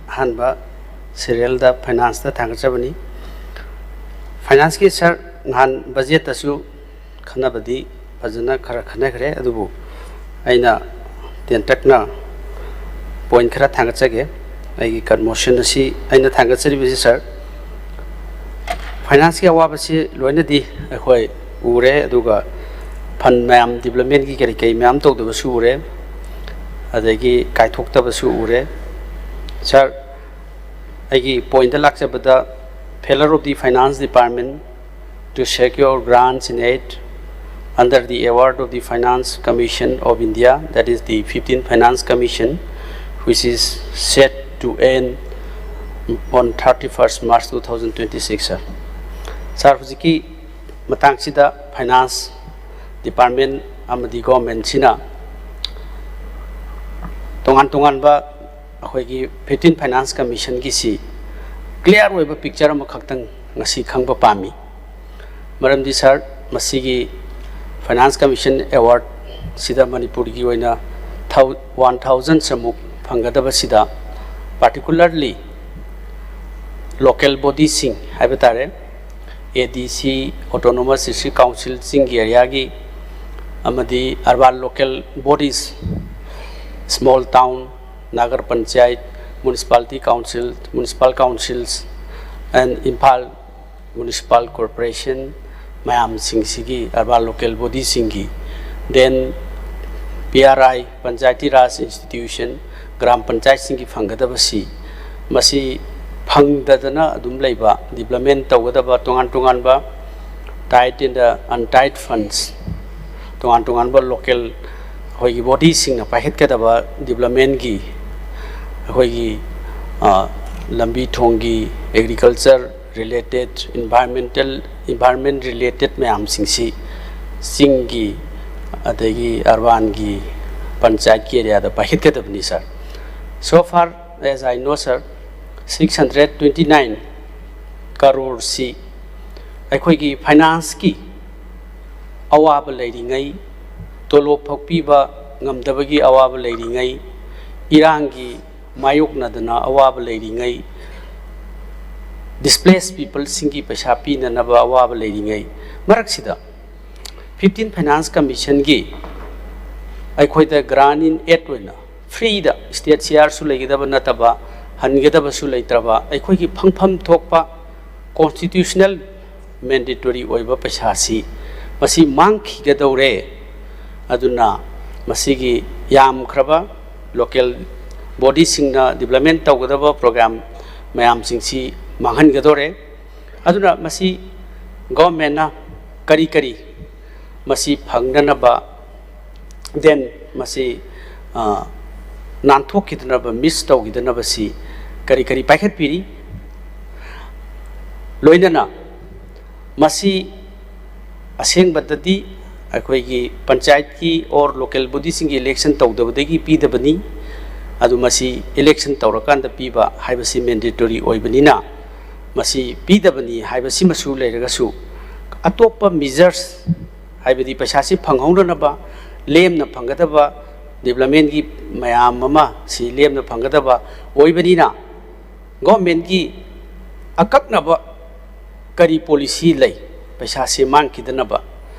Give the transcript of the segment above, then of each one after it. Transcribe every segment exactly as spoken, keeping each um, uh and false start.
ꯑꯍꯥꯟꯕ ꯁꯦꯔꯤꯌꯦꯜꯗ ꯐꯥꯏꯅꯥꯟꯁꯇ ꯊꯥꯡꯒꯠꯆꯕꯅꯤ꯫ ꯐꯥꯏꯅꯥꯟꯁꯀꯤ ꯁꯥꯔ, ꯅꯍꯥꯟ ꯕꯖꯦꯠꯇꯁꯨ ꯈꯟꯅꯕꯗꯤ ꯐꯖꯅ ꯈꯔ ꯈꯟꯅꯈ꯭ꯔꯦ, ꯑꯗꯨꯕꯨ ꯑꯩꯅ ꯇꯦꯟꯇꯛꯅ ꯄꯣꯏꯟ ꯈꯔ ꯊꯥꯡꯒꯠꯆꯒꯦ꯫ ꯑꯩꯒꯤ ꯀꯟꯃꯣꯁꯟ ꯑꯁꯤ ꯑꯩꯅ ꯊꯥꯡꯒꯠꯆꯔꯤꯕꯁꯤ ꯁꯥꯔ, ꯐꯥꯏꯅꯥꯟꯁꯀꯤ ꯑꯋꯥꯕꯁꯤ ꯂꯣꯏꯅꯗꯤ ꯑꯩꯈꯣꯏ ꯎꯔꯦ, ꯑꯗꯨꯒ ꯐꯟ ꯃꯌꯥꯝ ꯗꯤꯕꯂꯞꯃꯦꯟꯒꯤ ꯀꯔꯤ ꯀꯔꯤ ꯃꯌꯥꯝ ꯇꯧꯗꯕꯁꯨ ꯎꯔꯦ, ꯑꯗꯒꯤ ꯀꯥꯏꯊꯣꯛꯇꯕꯁꯨ ꯎꯔꯦ꯫ ꯁꯥꯔ, ꯑꯩꯒꯤ ꯄꯣꯏꯟꯗ ꯂꯥꯛꯆꯕꯗ, failure of the finance department to secure grants in aid under the award of the Finance Commission of India, that is the fifteenth Finance Commission, which is set to end on thirty-first March two thousand twenty-six, sir. ꯁꯥꯔ, ꯍꯧꯖꯤꯛꯀꯤ ꯃꯇꯥꯡꯁꯤꯗ finance department ꯑꯃꯗꯤ ꯒꯣꯔꯃꯦꯟꯁꯤꯅ ꯇꯣꯉꯥꯟ ꯇꯣꯉꯥꯟꯕ ꯑꯩꯈꯣꯏꯒꯤ fifteen finance ꯀꯃꯤꯁꯟꯒꯤꯁꯤ clear ꯑꯣꯏꯕ picture ꯑꯃꯈꯛꯇꯪ ꯉꯁꯤ ꯈꯪꯕ ꯄꯥꯝꯃꯤ꯫ ꯃꯔꯝꯗꯤ ꯁꯥꯔ, ꯃꯁꯤꯒꯤ ꯐꯥꯏꯅꯥꯟꯁ ꯀꯃꯤꯁꯟ ꯑꯦꯋꯥꯔꯗꯁꯤꯗ ꯃꯅꯤꯄꯨꯔꯒꯤ ꯑꯣꯏꯅ ꯊꯥꯎ-, ꯋꯥꯟ ꯊꯥꯎꯖꯟ ꯁꯃꯨꯛ ꯐꯪꯒꯗꯕꯁꯤꯗ, ꯄꯥꯔꯇꯤꯀꯨꯂꯔꯂꯤ ꯂꯣꯀꯦꯜ ꯕꯣꯗꯤꯁꯤꯡ ꯍꯥꯏꯕ ꯇꯥꯔꯦ, ꯑꯦ ꯗꯤ ꯁꯤ, ꯑꯣꯇꯣꯅꯣꯃꯁ ꯗꯤꯁꯇ꯭ꯔꯤꯛ ꯀꯥꯎꯟꯁꯤꯜꯁꯤꯡꯒꯤ ꯑꯦꯔꯤꯌꯥꯒꯤ, ꯑꯃꯗꯤ urban local bodies, small town, Nagar panchayat, municipality council, municipal councils, and Imphal municipal corporation ꯃꯌꯥꯝꯁꯤꯡꯁꯤꯒꯤ, ꯑꯔꯕꯥꯟ ꯂꯣꯀꯦꯜ ꯕꯣꯗꯤꯁꯤꯡꯒꯤ, then P R I, Panchayati Raj institution, Gram ꯄꯟꯆꯥꯌꯠꯁꯤꯡꯒꯤ ꯐꯪꯒꯗꯕꯁꯤ, ꯃꯁꯤ ꯐꯪꯗꯗꯅ ꯑꯗꯨꯝ ꯂꯩꯕ, ꯗꯤꯕꯂꯞꯃꯦꯟ ꯇꯧꯒꯗꯕ ꯇꯣꯉꯥꯟ ꯇꯣꯉꯥꯟꯕ tied and untied funds, ꯇꯣꯉꯥꯟ ꯇꯣꯉꯥꯟꯕ ꯂꯣꯀꯦꯜ ꯑꯩꯈꯣꯏꯒꯤ ꯕꯣꯗꯤꯁꯤꯡꯅ ꯄꯥꯏꯈꯠꯀꯗꯕ ꯗꯤꯕꯂꯞꯃꯦꯟꯒꯤ, ꯑꯩꯈꯣꯏꯒꯤ, ꯑ, ꯂꯝꯕꯤ ꯊꯣꯡꯒꯤ, ꯑꯦꯒ꯭ꯔꯤꯀꯜꯆꯔ ꯔꯤꯂꯦꯇꯦꯠ, ꯏꯟꯚꯥꯏꯔꯟꯃꯦꯟꯇꯦꯜ, ꯏꯟꯚꯥꯏꯔꯟꯃꯦꯟ ꯔꯤꯂꯦꯇꯦꯠ ꯃꯌꯥꯝꯁꯤꯡꯁꯤ ꯆꯤꯡꯒꯤ ꯑꯗꯒꯤ ꯑꯔꯕꯥꯟꯒꯤ ꯄꯟꯆꯥꯌꯠꯀꯤ ꯑꯦꯔꯤꯌꯥꯗ ꯄꯥꯏꯈꯠꯀꯗꯕꯅꯤ, ꯁꯥꯔ꯫ So far as I know, sir, six hundred twenty nine ꯀꯔꯣꯔꯁꯤ ꯑꯩꯈꯣꯏꯒꯤ ꯐꯥꯏꯅꯥꯟꯁꯀꯤ ꯑꯋꯥꯕ ꯂꯩꯔꯤꯉꯩ, ꯇꯣꯂꯣꯞ ꯐꯥꯎ ꯄꯤꯕ ꯉꯝꯗꯕꯒꯤ ꯑꯋꯥꯕ ꯂꯩꯔꯤꯉꯩ, ꯏꯔꯥꯡꯒꯤ ꯃꯥꯌꯣꯛꯅꯗꯅ ꯑꯋꯥꯕ ꯂꯩꯔꯤꯉꯩ, displaced peopleꯁꯤꯡꯒꯤ ꯄꯩꯁꯥ ꯄꯤꯅꯅꯕ ꯑꯋꯥꯕ ꯂꯩꯔꯤꯉꯩ ꯃꯔꯛꯁꯤꯗ, fifteen Finance Commissionꯒꯤ ꯑꯩꯈꯣꯏꯗ grant in aid ꯑꯣꯏꯅ freeꯗ, state shareꯁꯨ ꯂꯩꯒꯗꯕ ꯅꯠꯇꯕ, ꯍꯟꯒꯗꯕꯁꯨ ꯂꯩꯇ꯭ꯔꯕ, ꯑꯩꯈꯣꯏꯒꯤ ꯐꯪꯐꯝ ꯊꯣꯛꯄ constitutional mandatory ꯑꯣꯏꯕ ꯄꯩꯁꯥꯁꯤ ꯃꯁꯤ ꯃꯥꯡꯈꯤꯒꯗꯧꯔꯦ꯫ ꯑꯗꯨꯅ ꯃꯁꯤꯒꯤ ꯌꯥꯝꯈ꯭ꯔꯕ local bodyꯁꯤꯡꯅ development ꯇꯧꯒꯗꯕ program ꯃꯌꯥꯝꯁꯤꯡꯁꯤ ꯃꯥꯡꯍꯟꯒꯗꯧꯔꯦ꯫ ꯑꯗꯨꯅ ꯃꯁꯤ governmentꯅ ꯀꯔꯤ ꯀꯔꯤ ꯃꯁꯤ ꯐꯪꯅꯅꯕ, then ꯃꯁꯤ, ꯑ, ꯅꯥꯟꯊꯣꯛꯈꯤꯗꯅꯕ, miss ꯇꯧꯈꯤꯗꯅꯕꯁꯤ ꯀꯔꯤ ꯀꯔꯤ ꯄꯥꯏꯈꯠꯄꯤꯔꯤ? ꯂꯣꯏꯅꯅ ꯃꯁꯤ ꯑꯁꯦꯡꯕꯗꯗꯤ ꯑꯩꯈꯣꯏꯒꯤ ꯄꯟꯆꯥꯌꯠꯀꯤ or local bodyꯁꯤꯡꯒꯤ election ꯇꯧꯗꯕꯗꯒꯤ ꯄꯤꯗꯕꯅꯤ꯫ ꯑꯗꯨ ꯃꯁꯤ election ꯇꯧꯔꯀꯥꯟꯗ ꯄꯤꯕ ꯍꯥꯏꯕꯁꯤ mandatory ꯑꯣꯏꯕꯅꯤꯅ, ꯃꯁꯤ ꯄꯤꯗꯕꯅꯤ ꯍꯥꯏꯕꯁꯤꯃꯁꯨ ꯂꯩꯔꯒꯁꯨ, ꯑꯇꯣꯞꯄ measures, ꯍꯥꯏꯕꯗꯤ ꯄꯩꯁꯥꯁꯤ ꯐꯪꯍꯧꯅꯅꯕ, ꯂꯦꯝꯅ ꯐꯪꯒꯗꯕ developmentꯀꯤ ꯃꯌꯥꯝ ꯑꯃ ꯁꯤ ꯂꯦꯝꯅ ꯐꯪꯒꯗꯕ ꯑꯣꯏꯕꯅꯤꯅ, governmentꯀꯤ ꯑꯀꯛꯅꯕ ꯀꯔꯤ policy ꯂꯩ ꯄꯩꯁꯥꯁꯤ ꯃꯥꯡꯈꯤꯗꯅꯕ?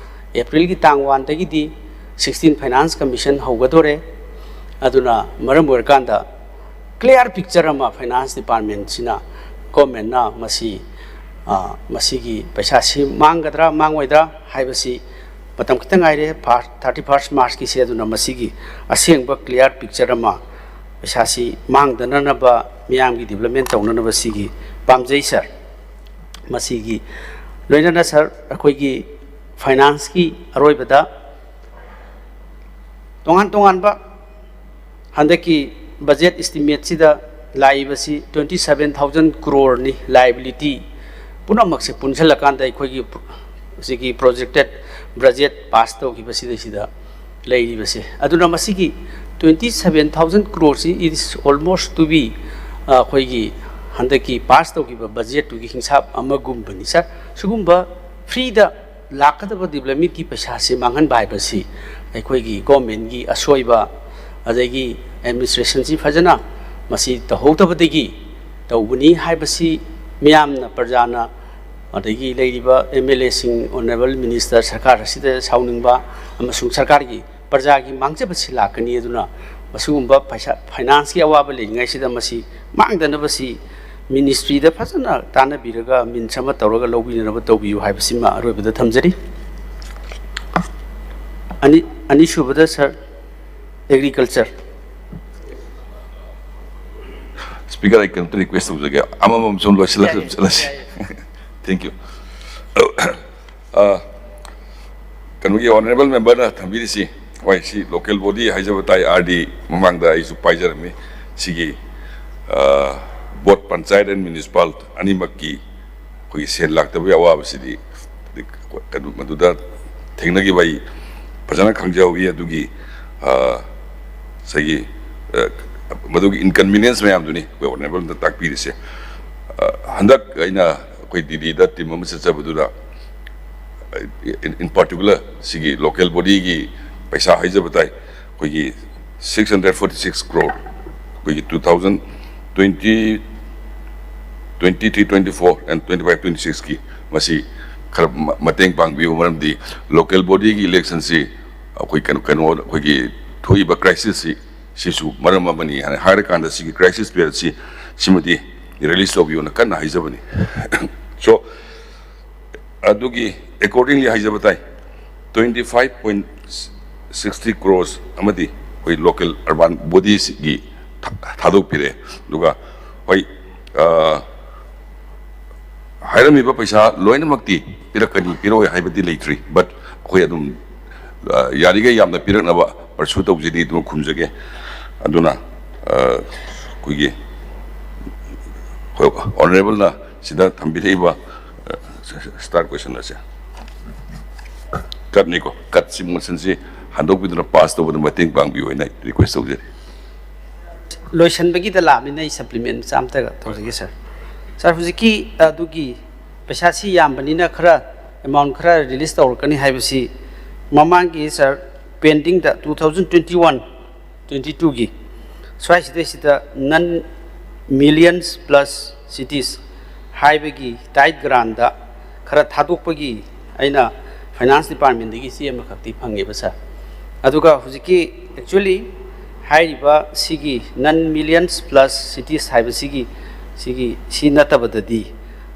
Aprilꯒꯤ ꯇꯥꯡ oneꯗꯒꯤꯗꯤ sixteen Finance Commission ꯍꯧꯒꯗꯣꯔꯦ꯫ ꯑꯗꯨꯅ ꯃꯔꯝ ꯑꯣꯏꯔꯀꯥꯟꯗ clear picture ꯑꯃ finance departmentꯁꯤꯅ, governmentꯅ ꯃꯁꯤ, ꯑ, ꯃꯁꯤꯒꯤ ꯄꯩꯁꯥꯁꯤ ꯃꯥꯡꯒꯗ꯭ꯔꯥ ꯃꯥꯡꯉꯣꯏꯗ꯭ꯔꯥ ꯍꯥꯏꯕꯁꯤ ꯃꯇꯝ ꯈꯤꯇꯪ ꯉꯥꯏꯔꯦ, thirty first Marchꯀꯤꯁꯦ꯫ ꯑꯗꯨꯅ ꯃꯁꯤꯒꯤ ꯑꯁꯦꯡꯕ clear picture ꯑꯃ, ꯄꯩꯁꯥꯁꯤ ꯃꯥꯡꯗꯅꯅꯕ, ꯃꯤꯌꯥꯝꯒꯤ development ꯇꯧꯅꯅꯕ ꯁꯤꯒꯤ ꯄꯥꯝꯖꯩ sir꯫ ꯃꯁꯤꯒꯤ ꯂꯣꯏꯅꯅ sir, ꯑꯩꯈꯣꯏꯒꯤ financeꯀꯤ ꯑꯔꯣꯏꯕꯗ ꯇꯣꯉꯥꯟ ꯇꯣꯉꯥꯟꯕ ꯍꯟꯗꯛꯀꯤ budget estimateꯁꯤꯗ ꯂꯥꯛꯏꯕꯁꯤ twenty seven thousand croreꯅꯤ, liability ꯄꯨꯝꯅꯃꯛꯁꯦ ꯄꯨꯟꯁꯤꯜꯂꯀꯥꯟꯗ ꯑꯩꯈꯣꯏꯒꯤ ꯁꯤꯒꯤ projected budget pass ꯇꯧꯈꯤꯕꯁꯤꯗꯩꯁꯤꯗ ꯂꯩꯔꯤꯕꯁꯦ꯫ ꯑꯗꯨꯅ ꯃꯁꯤꯒꯤ twenty seven thousand croreꯁꯤ is almost to be, ꯑ, ꯑꯩꯈꯣꯏꯒꯤ ꯍꯟꯗꯛꯀꯤ pass ꯇꯧꯈꯤꯕ budgetꯇꯨꯒꯤ ꯍꯤꯡꯁꯥꯞ ꯑꯃꯒꯨꯝꯕꯅꯤ sir꯫ ꯁꯤꯒꯨꯝꯕ freeꯗ ꯂꯥꯛꯀꯗꯕ developmentꯀꯤ ꯄꯩꯁꯥꯁꯤ ꯃꯥꯡꯍꯟꯕ ꯍꯥꯏꯕꯁꯤ ꯑꯩꯈꯣꯏꯒꯤ governmentꯀꯤ ꯑꯁꯣꯏꯕ, ꯑꯗꯒꯤ administrationꯁꯤ ꯐꯖꯅ ꯃꯁꯤ ꯇꯧꯍꯧꯗꯕꯗꯒꯤ ꯇꯧꯕꯅꯤ ꯍꯥꯏꯕꯁꯤ ꯃꯤꯌꯥꯝꯅ, ꯄ꯭ꯔꯖꯥꯅ, ꯑꯗꯒꯤ ꯂꯩꯔꯤꯕ ꯑꯦꯝ ꯑꯦꯜ ꯑꯦꯁꯤꯡ, ꯑꯣꯅꯔꯦꯕꯜ ꯃꯤꯅꯤꯁꯇꯔ, ꯁꯔꯀꯥꯔ ꯑꯁꯤꯗ ꯁꯥꯎꯅꯤꯡꯕ ꯑꯃꯁꯨꯡ ꯁꯔꯀꯥꯔꯒꯤ, ꯄ꯭ꯔꯖꯥꯒꯤ ꯃꯥꯡꯖꯕꯁꯤ ꯂꯥꯛꯀꯅꯤ꯫ ꯑꯗꯨꯅ ꯃꯁꯤꯒꯨꯝꯕ ꯄꯩꯁꯥ, ꯐꯥꯏꯅꯥꯟꯁꯀꯤ ꯑꯋꯥꯕ ꯂꯩꯔꯤꯉꯩꯁꯤꯗ ꯃꯁꯤ ꯃꯥꯡꯗꯅꯕꯁꯤ ꯃꯤꯅꯤꯁꯇ꯭ꯔꯤꯗ ꯐꯖꯅ ꯇꯥꯟꯅꯕꯤꯔꯒ, ꯃꯤꯟꯁ ꯑꯃ ꯇꯧꯔꯒ ꯂꯧꯕꯤꯅꯅꯕ ꯇꯧꯕꯤꯌꯨ ꯍꯥꯏꯕꯁꯤꯃ ꯑꯔꯣꯏꯕꯗ ꯊꯝꯖꯔꯤ꯫ ꯑꯅꯤ, ꯑꯅꯤꯁꯨꯕꯗ, ꯁꯥꯔ, ꯑꯦꯒ꯭ꯔꯤꯀꯜꯆꯔ꯫ ꯁ꯭ꯄꯤꯀꯔ, ꯑꯩ ꯀꯩꯅꯣꯝꯇ ꯔꯤꯀ꯭ꯋꯦꯁ ꯇꯧꯖꯒꯦ, ꯑꯃꯃꯝ ꯁꯨꯝ ꯂꯣꯏꯁꯤꯜꯂꯒ ꯌꯥꯏꯌꯦ, ꯑꯗꯨꯝ ꯆꯠꯂꯁꯤ꯫ ꯌꯥꯏꯌꯦ꯫ Thank you. ꯑ, ꯀꯩꯅꯣꯒꯤ ꯑꯣꯅꯔꯦꯕꯜ ꯃꯦꯝꯕꯔꯅ ꯊꯝꯕꯤꯔꯤꯁꯤ, ꯍꯣꯏ, ꯁꯤ ꯂꯣꯀꯦꯜ ꯕꯣꯗꯤ ꯍꯥꯏꯖꯕ ꯇꯥꯏ, ꯑꯥꯔ ꯗꯤ ꯃꯃꯥꯡꯗ ꯑꯩꯁꯨ ꯄꯥꯏꯖꯔꯝꯃꯤ꯫ ꯁꯤꯒꯤ, ꯑ, ꯕꯣꯠ ꯄꯟꯆꯥꯌꯠ ꯑꯦꯟ ꯃ꯭ꯌꯨꯅꯤꯁꯤꯄꯥꯜ ꯑꯅꯤꯃꯛꯀꯤ ꯑꯩꯈꯣꯏꯒꯤ ꯁꯦꯜ ꯂꯥꯛꯇꯕꯒꯤ ꯑꯋꯥꯕꯁꯤꯗꯤ ꯀꯩꯅꯣ, ꯃꯗꯨꯗ ꯊꯦꯡꯅꯈꯤꯕ ꯑꯩ ꯐꯖꯅ ꯈꯪꯖꯍꯧꯏ꯫ ꯑꯗꯨꯒꯤ, ꯑ, ꯉꯁꯥꯏꯒꯤ, ꯑ, ꯃꯗꯨꯒꯤ ꯏꯟꯀꯟꯕꯤꯅꯤꯌꯦꯟꯁ ꯃꯌꯥꯝꯗꯨꯅꯤ ꯑꯩꯈꯣꯏ ꯑꯣꯅꯔꯦꯕꯜꯗ ꯇꯥꯛꯄꯤꯔꯤꯁꯦ꯫ ꯑ, ꯍꯟꯗꯛ ꯑꯩꯅ ꯑꯩꯈꯣꯏ ꯗꯤꯜꯂꯤꯗ ꯇꯤꯝ ꯑꯃ ꯆꯠꯆꯕꯗꯨꯗ, in, in particular, ꯁꯤꯒꯤ ꯂꯣꯀꯦꯜ ꯕꯣꯗꯤꯒꯤ ꯄꯩꯁꯥ ꯍꯥꯏꯖꯕ ꯇꯥꯏ, ꯑꯩꯈꯣꯏꯒꯤ six hundred forty six crore, ꯑꯩꯈꯣꯏꯒꯤ two thousand twenty, twenty three twenty four and twenty five twenty six ꯀꯤ, ꯃꯁꯤ ꯈꯔ ꯃ-, ꯃꯇꯦꯡ ꯄꯥꯡꯕꯤꯌꯨ꯫ ꯃꯔꯝꯗꯤ ꯂꯣꯀꯦꯜ ꯕꯣꯗꯤꯒꯤ ꯏꯂꯦꯛꯁꯟꯁꯤ ꯑꯩꯈꯣꯏ ꯀꯩꯅꯣ, ꯀꯩꯅꯣ, ꯑꯩꯈꯣꯏꯒꯤ ꯊꯣꯛꯏꯕ ꯀ꯭ꯔꯥꯏꯁꯤꯁꯁꯤ, ꯁꯤꯁꯨ ꯃꯔꯝ ꯑꯃꯅꯤ ꯍꯥꯏꯅ ꯍꯥꯏꯔꯀꯥꯟꯗ, ꯁꯤꯒꯤ ꯀ꯭ꯔꯥꯏꯁꯤꯁ ꯄꯤꯔꯤꯌꯗꯁꯤ, ꯁꯤꯃꯗꯤ ꯔꯤꯂꯤꯁ ꯇꯧꯕꯤꯌꯣꯅ ꯀꯟꯅ ꯍꯥꯏꯖꯕꯅꯤ꯫ So, ꯑꯗꯨꯒꯤ accordingly ꯍꯥꯏꯖꯕ ꯇꯥꯏ, twenty five point sixty crores ꯑꯃꯗꯤ ꯑꯩꯈꯣꯏ ꯂꯣꯀꯦꯜ ꯑꯔꯕꯥꯟ ꯕꯣꯗꯤꯁꯤꯒꯤ ꯊꯥ-, ꯊꯥꯗꯣꯛꯄꯤꯔꯦ꯫ ꯑꯗꯨꯒ ꯍꯣꯏ, ꯑ, ꯍꯥꯏꯔꯝꯃꯤꯕ ꯄꯩꯁꯥ ꯂꯣꯏꯅꯃꯛꯇꯤ ꯄꯤꯔꯛꯀꯅꯤ, ꯄꯤꯔꯛꯑꯣꯏ ꯍꯥꯏꯕꯗꯤ ꯂꯩꯇ꯭ꯔꯤ, but ꯑꯩꯈꯣꯏ ꯑꯗꯨꯝ, ꯑ, ꯌꯥꯔꯤꯈꯩ ꯌꯥꯝꯅ ꯄꯤꯔꯛꯅꯕ pursue ꯇꯧꯖꯅꯤ, ꯑꯗꯨꯝ ꯈꯨꯝꯖꯒꯦ꯫ ꯑꯗꯨꯅ, ꯑ, ꯑꯩꯈꯣꯏꯒꯤ, ꯑꯩꯈꯣꯏ ꯑꯣꯅꯔꯦꯕꯜꯅ ꯁꯤꯗ ꯊꯝꯕꯤꯔꯛꯏꯕ, ꯑ, ꯁ꯭ꯇꯥꯔ ꯀꯣꯏꯁꯟ ꯑꯁꯦ ꯀꯠꯅꯤꯀꯣ, ꯀꯠꯁꯤ, ꯃꯣꯁꯟꯁꯤ ꯍꯟꯗꯣꯛꯄꯤꯗꯨꯅ ꯄꯥꯁ ꯇꯧꯕꯗ ꯃꯇꯦꯡ ꯄꯥꯡꯕꯤꯌꯨ ꯍꯥꯏꯅ ꯔꯤꯀ꯭ꯋꯦꯁ ꯇꯧꯖꯔꯤ꯫ ꯂꯣꯏꯁꯟꯕꯒꯤꯗ ꯂꯥꯛꯑꯕꯅꯤꯅ ꯑꯩ ꯁꯄ꯭ꯂꯤꯃꯦꯟ ꯃꯆꯥ ꯑꯝꯇꯒ ꯇꯧꯖꯒꯦ, ꯁꯥꯔ꯫ ꯁꯥꯔ, ꯍꯧꯖꯤꯛꯀꯤ ꯑꯗꯨꯒꯤ ꯄꯩꯁꯥꯁꯤ ꯌꯥꯝꯕꯅꯤꯅ ꯈꯔ ꯑꯦꯃꯥꯎꯟ ꯈꯔ ꯔꯤꯂꯤꯁ ꯇꯧꯔꯛꯀꯅꯤ ꯍꯥꯏꯕꯁꯤ ꯃꯃꯥꯡꯒꯤ, ꯁꯥꯔ, ꯄꯦꯟꯗꯤꯡꯗ two thousand twenty one twenty two ꯒꯤ ꯁ꯭ꯋꯥꯏꯁꯤꯗꯩꯁꯤꯗ non millions plus cities ꯍꯥꯏꯕꯒꯤ ꯇꯥꯏꯠ ꯒ꯭ꯔꯥꯟꯗ ꯈꯔ ꯊꯥꯗꯣꯛꯄꯒꯤ ꯑꯩꯅ ꯐꯥꯏꯅꯥꯟꯁ ꯗꯤꯄꯥꯔꯠꯃꯦꯟꯗꯒꯤ ꯆꯦ ꯑꯃꯈꯛꯇꯤ ꯐꯪꯉꯦꯕ ꯁꯥꯔ꯫ ꯑꯗꯨꯒ ꯍꯧꯖꯤꯛꯀꯤ actually ꯍꯥꯏꯔꯤꯕ ꯁꯤꯒꯤ non millions plus cities ꯍꯥꯏꯕꯁꯤꯒꯤ ꯁꯤꯒꯤ ꯁꯤ ꯅꯠꯇꯕꯗꯗꯤ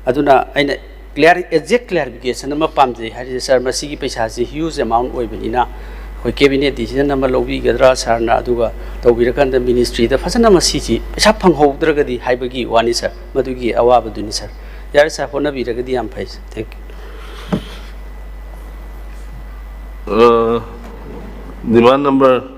ꯑꯗꯨꯅ ꯑꯩꯅ ꯀ꯭ꯂꯤꯌꯥꯔ ꯑꯦꯛꯖꯦꯛ ꯀ꯭ꯂꯤꯌꯥꯔꯤꯐꯤꯀꯦꯁꯟ ꯑꯃ ꯄꯥꯝꯖꯩ ꯍꯥꯏꯔꯤꯁꯦ ꯁꯥꯔ, ꯃꯁꯤꯒꯤ ꯄꯩꯁꯥꯁꯤ ꯍ꯭ꯌꯨꯖ ꯑꯦꯃꯥꯎꯟ ꯑꯣꯏꯕꯅꯤꯅ ꯑꯩꯈꯣꯏ ꯀꯦꯕꯤꯅꯦꯠ ꯗꯤꯁꯤꯖꯟ ꯑꯃ ꯂꯧꯕꯤꯒꯗ꯭ꯔꯥ ꯁꯥꯔꯅ, ꯑꯗꯨꯒ ꯇꯧꯕꯤꯔꯀꯥꯟꯗ ꯃꯤꯅꯤꯁꯇ꯭ꯔꯤꯗ ꯐꯖꯅ ꯃꯁꯤꯁꯤ ꯄꯩꯁꯥ ꯐꯪꯍꯧꯗ꯭ꯔꯒꯗꯤ ꯍꯥꯏꯕꯒꯤ ꯋꯥꯅꯤ ꯁꯥꯔ, ꯃꯗꯨꯒꯤ ꯑꯋꯥꯕꯗꯨꯅꯤ ꯁꯥꯔ꯫ ꯌꯥꯔꯦ ꯁꯥꯔ, ꯍꯣꯠꯅꯕꯤꯔꯒꯗꯤ ꯌꯥꯝ ꯐꯩ ꯁꯥꯔ꯫ Thank you꯫ Demand number